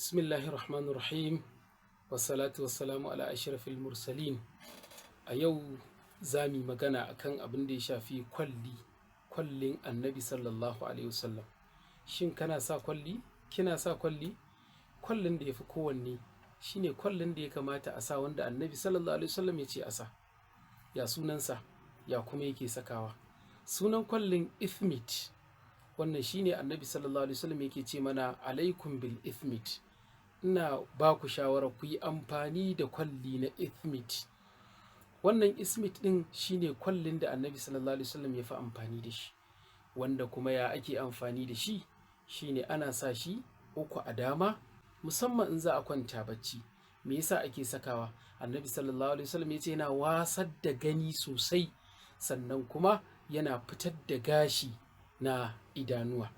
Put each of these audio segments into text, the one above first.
Bismillahir Rahmanir Rahim. Wassalatu wassalamu ala ashrafil mursalin. A yau za mu yi magana akan abin da ya shafi kwalli, kwallin Annabi sallallahu alaihi wasallam. Shin kana sa kwalli? Kina sa kwalli? Kwallin da ya fi kowanne shine kwallin da ya kamata a sa, wanda Annabi sallallahu alaihi wasallam ya ce a sa. Ya sunansa, ya kuma yake sakawa? Sunan kwallin Ithmid. Wannan shine Annabi sallallahu alaihi wasallam yake ce mana: "Alaikum bil ithmid." Ina ba ku shawara ku yi amfani da kwalli na ithmid. Wannan ithmid ɗin shine kwallin da Annabi sallallahu alaihi wasallam ya fi amfani da shi. Wanda kuma ya ake amfani da shi? Shine ana sa shi uku a dama, musamman in za a kwanta bacci. Me yasa ake sakawa? Annabi sallallahu alaihi wasallam ya ce yana wasar da gani sosai, sannan kuma yana fitar da gashi na idanuwa.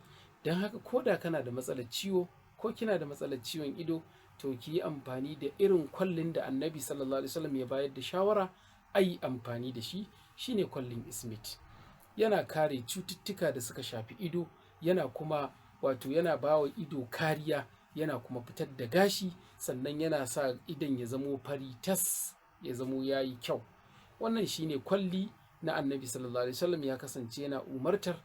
Don haka ko da kana da matsalar ciwo ko kina da matsalar ciwon ido, to ki yi amfani da irin kwallin da Annabi sallallahu alaihi wasallam ya bayar da shawara a yi amfani da shi, shine kwallin Ithmid. Yana kare cututtuka da suka shafi ido, yana kuma, wato, yana ba wa ido kariya, yana kuma fitar da gashi, sannan yana sa idon ya zamo fari tas, ya zamo ya yi kyau. Wannan shine kwalli na Annabi sallallahu alaihi wasallam. Ya kasance yana umartar,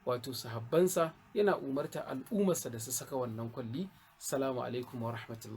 wato, sahabbansa, yana umartar al'ummarsa da su saka wannan kwalli. Salamu alaikum wa rahmatullah.